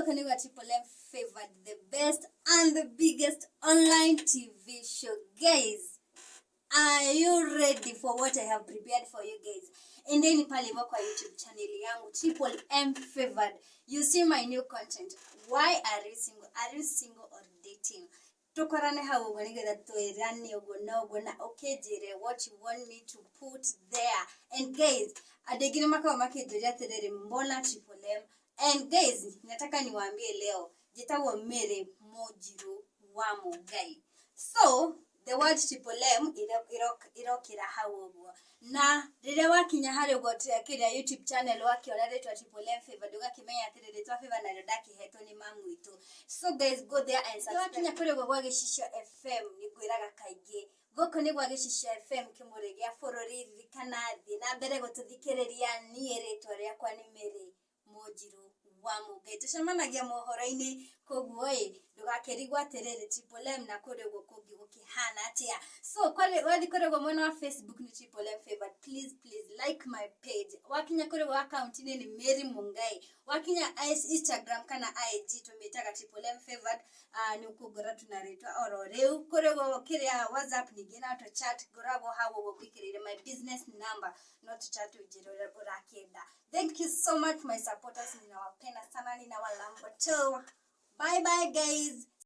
Gũkũ nĩ gwa Triple M Favored, the best and the biggest online TV show. Guys, are you ready for what I have prepared for you guys? Endeni pale hivyo kwa YouTube channel yangu Triple M Favored. You see my new content. Why are you single? Are you single or dating? Tukorane hau ũguo nĩgetha twĩrane ũguo na ũguo na ũkĩnjĩre what you want me to put there. And guys, andũ aingĩ nĩ makoragwo makĩnjũria atĩrĩrĩ, mbona Triple M? And guys, nataka niwaambie leo njĩtagwo Mary Mũnjiru wa Mũngai. So the word Triple M irokĩra hau ũguo, na rĩrĩa wakinya harĩ ũguo kĩrĩa YouTube channel, wakĩona rĩtwa Triple M Favored, ũgakĩmenya atĩrĩ, rĩtwa Favor narĩo ndakĩhetwo nĩ mamu witũ. So guys, go there and subscribe. Wakinya kũrĩ ũguo gwa Gĩcicio FM, nĩ ngwĩraga kaingĩ gũkũ nĩ gwa Gĩcicio FM, kĩmũrĩ gĩa bũrũri. Ririkana, thiĩ na mbere gũtũthikĩrĩria. Niĩ rĩtwa rĩakwa nĩ Mary Mũnjiru wa Mũngai. Tũcemanagia mohoro-inĩ, koguo ĩ ndũgakĩrigwo atĩrĩrĩ, Triple M na kũrĩ ũguo kũngĩ gũkĩhana atĩa. So wathiĩ kũrĩ ũguo mwena wa Facebook nĩ Triple M Favored. Please, please like my page. Wakinya kũrĩ ũguo account-inĩ nĩ Mary Mungai. Wakinya Instagram kana IG, tũmĩtaga Triple M Favored. Nĩ ũkũngora tuna rĩtwa oro rĩu. Kũrĩ ũguo kĩrĩa WhatsApp ningĩ no tũ chat, ngoragwo hau ũguo ngwĩkĩrĩire my business number, no tũ chat ũnjĩre ũrĩa ũrakĩenda. Thank you so much, my supporters. Ninawapenda sana, ninawalamba tu. Bye bye, guys.